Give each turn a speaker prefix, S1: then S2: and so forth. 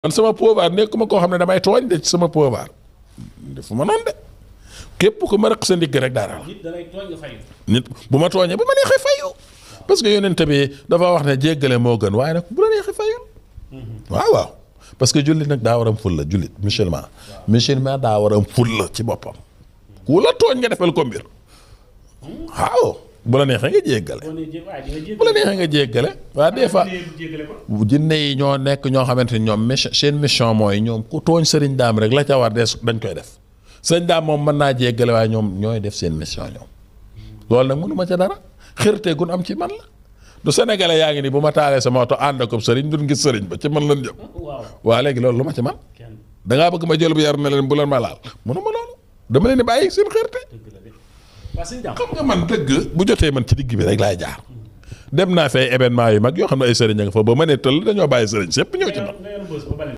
S1: man sama pouvoir nekkuma koo xam ne damay tooñ de ci sama pouvoir defu ma noonu de képp ku ma rëq sa ndigg rek dara la. nit bu ma tooñee bu ma neexee fayu parce que yonent bi dafa wax ne jéggale moo gën waaye nag bu la neexee fayul. waaw waaw parce que jullit nag daa war a am fulla jullit musulman daa war a am fulla ci boppam. ku la tooñ nga defal ko mbir waaw bu la neexee nga jéggale. bu la neexee nga jéggale waaw des fois jinne yi ñoo nekk ñoo xamante ni ñoom seen mission mooy ñoom ku tooñ sëriñ daam rek la ca war des dañ koy def sëriñ daam moom mën naa jéggale waaye ñoom ñooy def seen mission ñoom loolu nag mënuma ca dara xërte gun am ci man la du sénégalais yaa ngi ni bu ma taalee sama oto ànd ak sëriñ duñ gis sëriñ ba ci man lan jëm waa léegi loolu lu ma ci man dangaa bëgg ma jël bu yar ne leen bu leen ma laal mënuma loolu dama leen di bàyyi seen xërte xam nga man dëgg bu jotee man ci digg bi rek laay jaar dem naa fay événement yu mag yoo xam ne ay sëriñ a nga fa ba ma ne tëll dañoo bàyyi sëriñ sépp ñëw ci man